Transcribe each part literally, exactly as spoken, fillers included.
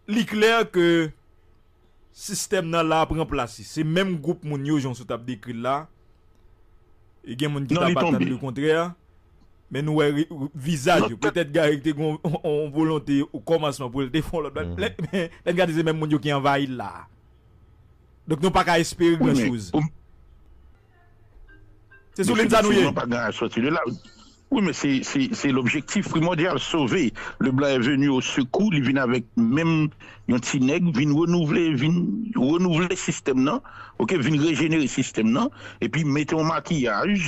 Li klè ke sistèm nan la ap ranplase. Se menm gwoup moun yo, jan w sot ap dekri l la. E gen moun ki ta pa tann lekontrè. Men nou wè vizaj yo. Petèt Gary te gen yon volonte o kòmansman pou l te fè yon lòt bagay. Lè n gade, se menm moun yo ki anvayi l la. Donk, nou pa ka espere gran choz. Se sou liy sa nou ye. Wi, men se, se, se lobjektif primòdyal, sove. Le blanc est venu au secours, li vin avèk menm yon ti nèg, vin renouvle, vin renouvle sistèm nan, oke, vin rejenere sistèm nan, epi mete yon makiyaj,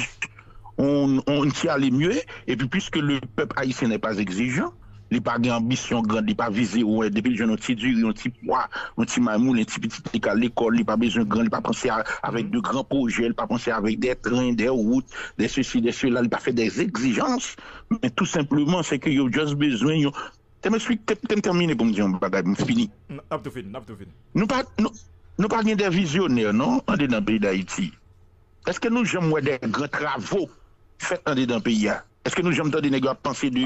on, on ti ale mye, epi puisque le peuple haïtien n'est pas exigeant, li pa gen anbisyon gran, li pa vize, wè, depi l jwenn yon ti diri, yon ti pwa, yon ti maymoul, yon ti pitit, li ka lekòl, li pa bezwen gran, li pa panse a, avèk de gran pwojè, li pa panse avèk de tren, de wout, de sesi, de sela, li pa fè de egzijans, men tou senpleman, se ke yo just bezwen yon, te m eksplike, te, te m tèmine pou m di yon bagay, pou m fini. N ap tou fini, n ap tou fini. Nou pa, nou, nou pa gen de vizyonè, non, andedan peyi Dayiti. Èske nou janm wè de gran travo fèt andedan peyi a? Èske nou janm tande nèg yo ap panse de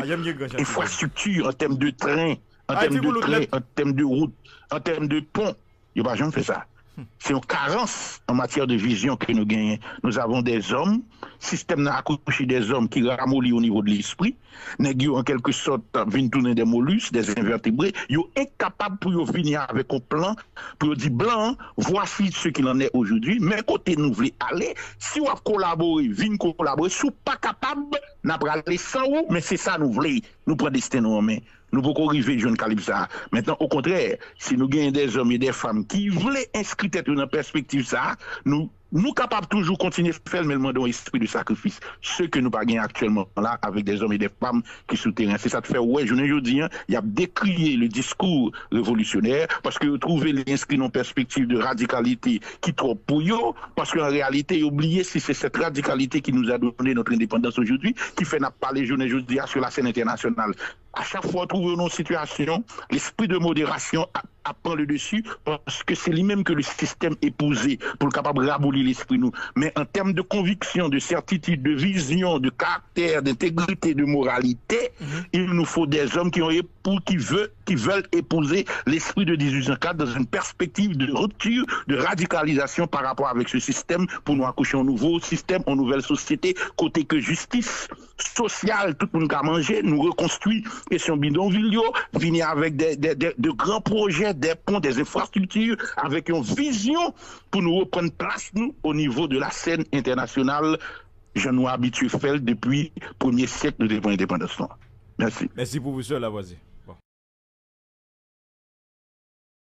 enfrastrikti, an tèm de tren, an tèm de tren, an tèm de wout, an tèm de pon? Yo pa janm fè sa. Se yon karans an matyè de vizyon ke nou genyen. Nous avons des hommes, sistèm nan akouche de zòm ki ramoli o nivo de lespri. Nèg yo, an kèlke sòt, vin tounen de molis, de envètebre. Yo enkapab pou yo vini avèk yon plan, pou yo di blan an, voici ce qu'il en est aujourd'hui, men kote nou vle ale. Si w ap kolabore, vin kolabore. Si w pa kapab, n ap rale san ou, men se sa nou vle. Nou pran desten nou an men. Nou poko rive jwenn kalib sa a. Mentnan, okontrè, si nou genyen de zòm e de fanm ki vle enskri tèt yo nan pèspektiv sa a, nou, nou kapab toujou kontinye fè l, men l mande yon espri de sakrifis. Se ke nou pa genyen aktyèlman la avèk de zòm e de fanm ki sou teren. Se sa k fè w wè, jounen jodi a, y ap dekriye le discours révolutionnaire, paske yo twouve li enskri nan yon pèspektiv de radikalite ki twòp pou yo, paske an reyalite, yo bliye si se cette radicalité qui nous a donné notre indépendance aujourd'hui, ki fè n ap pale jounen jodi a sur la scène internationale. A chak fwa w twouve w nan yon sitiyasyon, lespri de moderasyon ap, ap pran le dessus, paske se li menm ke le sistèm epouze pou l kapab raboli lespri nou. Men an tèm de konviksyon, de sètitid, de vizyon, de karaktè, dentegrite, de moralite, il nous faut des hommes qui ont épou-, qui veut, qui veulent épouser l'esprit de dix-huit cent quatre dans une perspective de rupture, de radicalisation par rapport avec ce système, pou nou akouche yon nouvo sistèm, yon nouvèl sosyete, kote ke jistis sosyal, tout moun ka manje, nou rekonstwi kesyon bidonvil yo, vini avèk de, de, de, de gran pwojè, de pon, de enfrastrikti, avèk yon vizyon pou nou reprann plas nou o nivo de la sèn entènasyonal, jan nou abitye fè l depi premye syèk nou te pran endepandans nou an. Mèsi. Mèsi, pwofesè Lavoisier.